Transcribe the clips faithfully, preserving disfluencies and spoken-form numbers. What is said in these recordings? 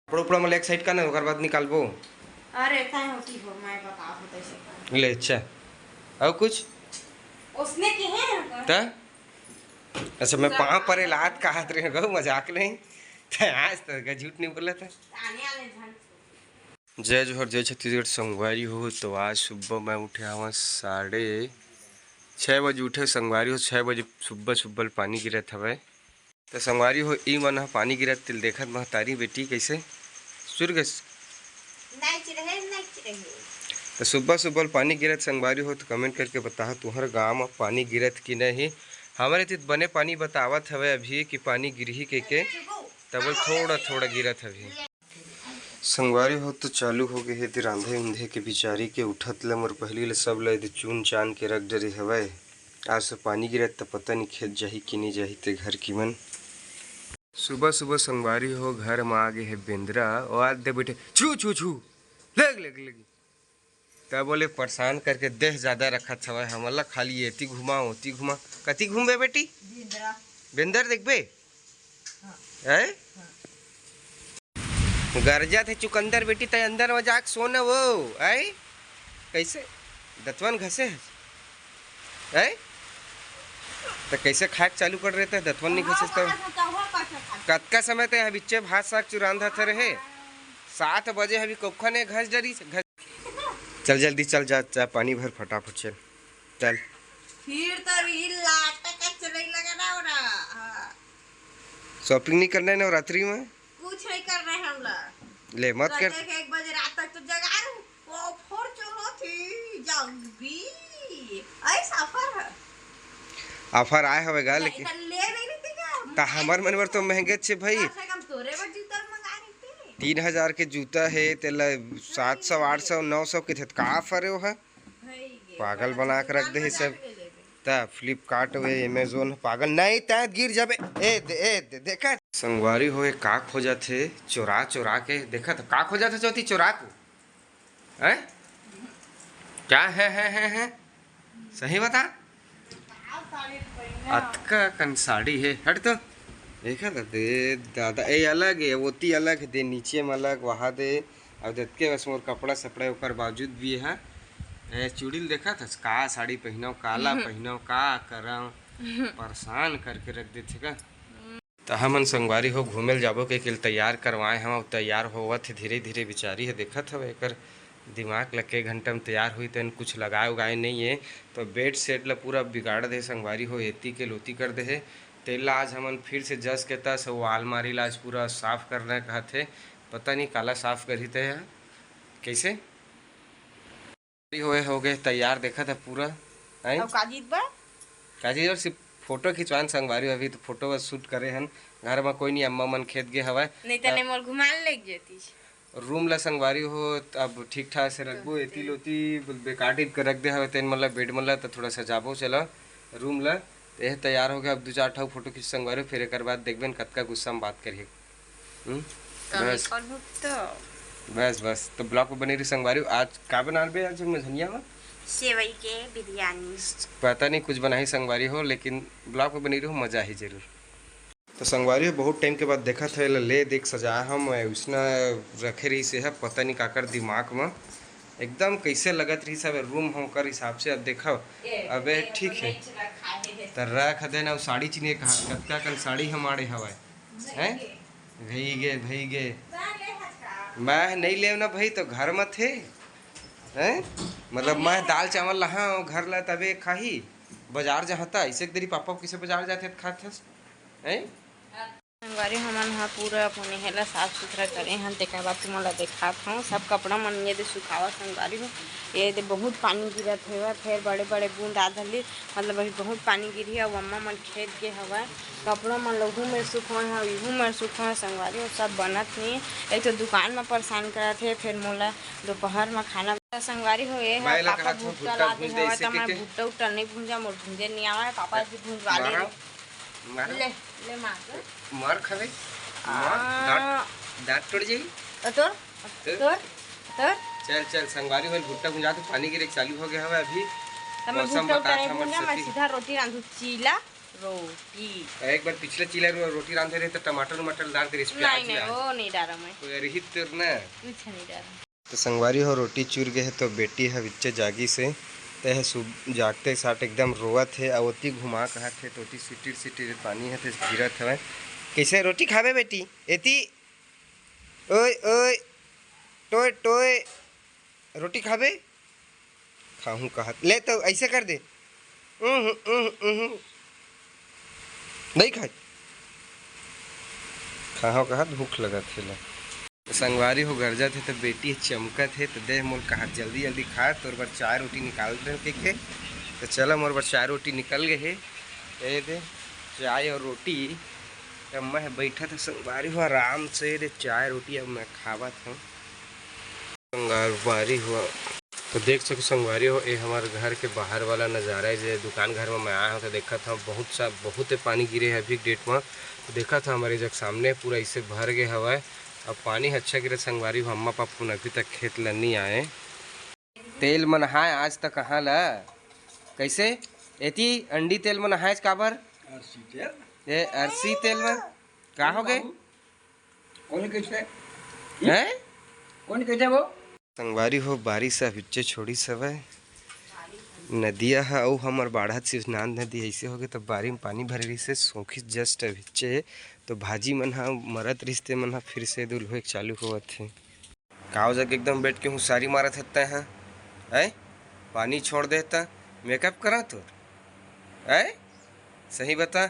कपड़ा उपड़ा मन ल एक side कर ना, ओकर बाद निकालबो। अरे, काय होती हो, मैं बताओ हो तैसे कर। ले, अच्छा। अउ कुछ? उसने की है ना? त? अच्छा, मैं सब पाँव परे लात कहत रहे गो, मजाक नहीं। त आज तो ग-, झूठ नहीं बोला था। आने वाले झन। जय जोहार, जय छत्तीसगढ़ संगवारी हो। तो आज सुबह मैं उठे हवं साढ़े छः बजे उठे संगवारी हो। छः बजे सुबह सुबह पानी गिरत हवय। त संगवारी हो, ई मन ह पानी गिरत तेल देखत महतारी बेटी कइसे सुरग। नाच रहे, नाच रहे। त सुबह सुबह पानी गिरत संगवारी हो, त comment करके बताहा तुहर गांव म पानी गिरत कि नहीं। हमरे तीत बने पानी बतावत हवय अभी कि पानी गिरही कहिके, तब थोड़ा थोड़ा गिरत हवे। संगवारी हो, तो चालू हो गए हे दे रांधे उंधे के बिचारी के। उठत ले मोर पहली ले सब ले दे चुन चान के रख डरे हवय। आज से पानी गिरत त पता नहीं खेत जाही कि नहीं जाही ते घर की मन। सुबह सुबह संगवारी हो, घर म आ गए हे बेंदरा। ओ आज दे बैठे छू छू छू, लग लग लगी। त बोले परेशान करके देह ज्यादा रखत हवय हमन ला, खाली एती घुमा ओती घुमा। कति घूमबे बेटी? बेंदरा। बेंदर देखबे? हैं? गरजा थे चुकंदर बेटी, तै अंदर में जाके सो न वो, आय? कैसे? दतवन घसे है? आय? त कैसे खाए के चालू कर रहे थे? दतवन नहीं घसे तो? कतका समय तै बिच्चे भात साग चुरान धथे रहे? सात बजे अभी कौखा ने घस डरी, घस। चल जल्दी चल, जा, जा पानी भर फटाफट, चल, चल। फिर तो रील लाटा का चले लगा ना हो रहा। हाँ। Shopping नहीं करना है नवरात्रि में? कुछ नहीं कर रहे हम लोग। ले, मत कर। रात के एक बजे रात तक तो जगा रहूं। वो फोड़ चलो थी, जग भी। ऐसा offer है। Offer आए हवे गा, लेकिन ले नहीं लेते क्या? त हमर मन बर तो महंगे छे भाई। कम से कम तोरे बर जूता मंगा लेते। तीन हजार के जूता है, तेला सात सौ, आठ सौ, नौ सौ के थे, का offer है वो है? पागल बना के रख दे हे सब। त Flipkart वे, Amazon पागल नहीं, तै गिर जाबे। ए दे, ए दे, देखा? संगवारी हो, ए का खोजत हे चोरा चोरा के? देखा त का खोजत हे चौथी चोरा के? हैं? क्या है, है, है, है? सही बता। अतका कन साड़ी हे, हट तो। देखा त दे दादा, ए अलग हे, ओती अलग हे, दे नीचे में अलग, वहाँ दे। अब देखते बस मोर कपड़ा सपड़ा ओकर बावजूद भी है। ए, चूड़ी ल देखत हस? का साड़ी पहिनव, काला पहिनव, का करव, परेशान करके रख देथे का। त हमन संगवारी हो घूमे ल जाबो के, के ल तैयार करवाए हव। अब तैयार होवत हे धीरे धीरे, बिचारी ह देखत हव एकर दिमाग ल के घंटा में तैयार होई, तेन कुछ लगाए उगाए नहीं है। तो bed set ल पूरा बिगाड़ दे संगवारी हो, एती के लोती कर दे हे। तेल ला आज हमन फिर से जस के तस वो अलमारी ला आज पूरा साफ करना कहत हे। पता नहीं काला साफ करही ते ह, कैसे? होए हो गए तैयार, देखत है पूरा। हैं? अब काजी बा? काजी और सिर्फ फोटो खिंचवान संगवारी, अभी तो फोटो बस shoot करे हन। घर में कोई नहीं, अम्मा मन खेत गए हवय। नहीं त तब नहीं मोर घुमान लेग जेतीस। Room ला संगवारी हो, अब ठीक ठाक से रखबो, एती लोती बेकार टीप के रख दे हवे, तेन मन ला, bed मन ला, त थोड़ा सजाबो चला room ला। त यह तैयार हो गया, अब दू चार ठा फोटो खींच संगवारी हो, फिर एकर बाद देखबे न कतका गुस्सा में बात करही। हम्म? बस। तो बस, बस, तो vlog में बने रही संगवारी हो। आज का बना बे आज मझनिया में? सेवई के बिरयानी। पता नहीं कुछ बनाही संगवारी हो, लेकिन vlog में बनी रहो, मजा ही जरूर। तो संगवारी हो, बहुत time के बाद देखत है, ले देख सजाए हम, उसना रखे रही से है, पता नहीं काकर दिमाग में एकदम कैसे लगत रही सब room हो कर हिसाब से। अब देखो, अबे ठीक है, तो रख देना, साड़ी चिन्हे कहा, कतका कन साड़ी हमारे हवाए, हैं? भई गे, भई गे। मैं नहीं लेव ना भाई, तो घर मत है, हैं? मतलब मैं दाल चावल लहा घर ला तबे खाही, बाजार जहाँ ता, इसे तेरी पापा किसे बाजार जाते खात हस? हैं? संगवारी, हमन ह पूरा अपन एहे ला साफ सुथरा करे हन, तेकर बाद तुमन ला देखात हंव। सब कपड़ा मन ये दे सुखावत संगवारी हो। ये दे बहुत पानी गिरत हेवय, फेर बड़े-बड़े बूंद आ धरलिस, मतलब अभी बहुत पानी गिरही। अउ अम्मा मन खेत गे हवय, कपड़ा मन लहू में सुखोय हव, इहू में सुखोय संगवारी हो, सब बनत नहीं। एक तो दुकान में परेशान करत हे, फेर मोला दोपहर में खाना संगवारी हो। ये ह पापा भुट्टा लाते हवय, त मैं भुट्टा उट्टा नहीं भूंजा, मोर भूंजे नहीं आवय, पापा जी भूंजवा ले। मार। ले, ले मार। मार खावे। मार, आ। दांत, दांत टूट जाई। तो तोर, तो? तोर, तोर। चल, चल, संगवारी होइल, भुट्टा भुंजा तो पानी गिरे चालू हो गया हवे अभी। तो मैं मौसम भुट्टा उट्टा बतात नहीं हमर भूंजा, मैं सती। सीधा रोटी रांधू, चीला। रोटी। एक बार पिछले चीला रो-, रोटी रांधे रहे तो टमाटर वमाटर डाल दे रहे, प्याज नहीं, नहीं, व्याज। वो नहीं डाला मैं। तो रही तेर ना। कुछ नहीं डाला। तो संगवारी हो, रोटी चुर गए है, तो बेटी ह बिच्चे जागिस हे। ते ह सुब-, जागते साथ एकदम रोवत हे, अउ ओती घुमा कहत हे, तो ओती सिटिर सिटिर पानी ह, ते गिरत हवय। कैसे रोटी खाबे बेटी? एती, ओए, ओए, टोए, टोए, रोटी खाबे? खाहूँ कहत, ले तो ऐसे कर दे। उहुँ, उहुँ, उहुँ। नहीं खाए। खाहूँ कहत, भूख लगत हे ले। संगवारी हो गरजत हे, तो बेटी चमकत हे, तो देह मोल कहत, "जल्दी, जल्दी खा, तोर बर चाय रोटी निकाल दे," के, के। तो चला, मोर बर चाय रोटी निकल गए हे। ये दे, चाय और रोटी। अब मैं बैठा था संगवारी हो आराम से, दे चाय रोटी अब मैं खावत हूँ। संगवारी हो, तो देख सको संगवारी हो, ये हमारे घर के बाहर वाला नज़ारा है। जे दुकान घर में मैं आया हूँ, तो देखा था बहुत सा, बहुत पानी गिरे है अभी डेट में। तो देखा था हमारे जग सामने पूरा इसे भर गए हवा है। अब पानी ह अच्छा गिरे संगवारी हो, अम्मा पापा मन अभी तक खेत ल नहीं आए। तेल मन हाय आज तक कहाँ ला? कैसे? एती अंडी तेल मन हाय काबर? अरसी तेल। ए, अरसी तेल मन का हो गए? कौन कैसे? हैं? कौन कैसे वो? संगवारी हो, बारिश ह अभिच्चे छोड़िस हवय। नदिया ह अउ हमर बाढ़त शिवनाथ नदी ऐसे होगे, त बारी म पानी भरे रहिसे, सोखिस just अभिच्चे। तो भाजी मन ह मरत रहिस, ते मन ह फिर से दुल होए चालू होवत हे। काव जग एकदम बैठ के हुसारी मारत हत्ता ह, ऐ? पानी छोड़ दे त मेकअप करा तो, ऐ? सही बता।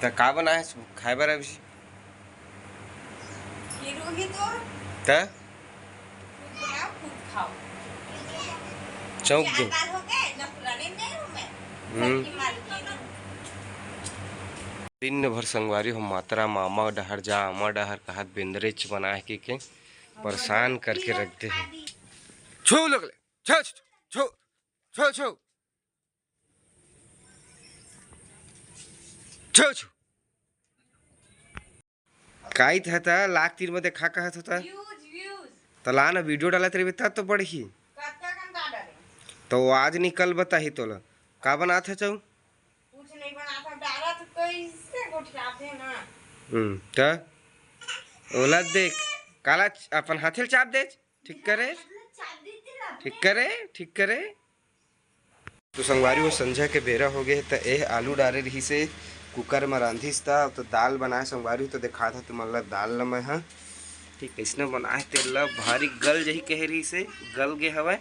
त का बनाए खाए बर अभी? त? चौंक दे। हम्म। दिन भर संगवारी हो मातरा मामा डहर जा, आमा डहर कहत बेंदरेच बनाए के, के परेशान करके रख दे हे। छो लगले, छो, छो, छो, छो, छो। छो, छो। काइत ह त लाख तीर में देखा कहत ह त। Views, views। त ला ना, video डालत रहिबे त तो बढ़ही। कतका कन का डाले? तो आज नहीं कल बताही तोला। का बनात ह चौ? कुछ नहीं बनात ह, डालत तो इससे गोठियाथे ना। हम्म, त ओला देख, काला च-, अपन हाथे ल चाप दे। ठीक करे, ठीक करे, ठीक करे। तो संगवारी हो, संझा के बेरा हो गए, त एह आलू डारे रहिसे कुकर म रांधिस, त तो दाल बनाए संगवारी हो, तो देखा था तुमन ला दाल ल मैं ह। ठीक, अइसने बनाए तेल ला, भारी गल जही कहे रहिसे, गल गे हवय।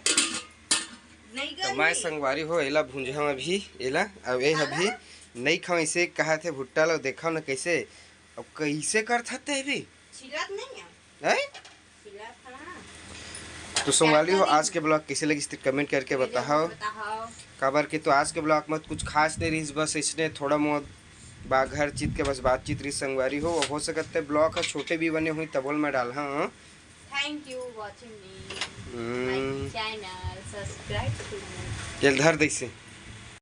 नहीं तो गल मैं नहीं। संगवारी हो, एला भूंजहम अभी, एला, अब ए अभी नहीं खाओ, इसे कहा थे भुट्टा ला, देखा न कैसे, अब कैसे करथत ते भी। छिलत नहीं है। हैं? छिलत है ना। तो संगवारी हो, क्या आज के vlog कैसे लगिस ते comment करके करिए, बताओ। बताओ। काबर के तो आज के vlog में कुछ खास नहीं रहिस, बस इसने थोड़ा बहुत बाघर चित के बस बातचीत रहिस संगवारी हो। हो सकता है vlog ह छोटे भी बने हुई तबोल में डाल, हाँ। Thank you watching me, my hmm. Channel, subscribe to me। ये धर दे इसे।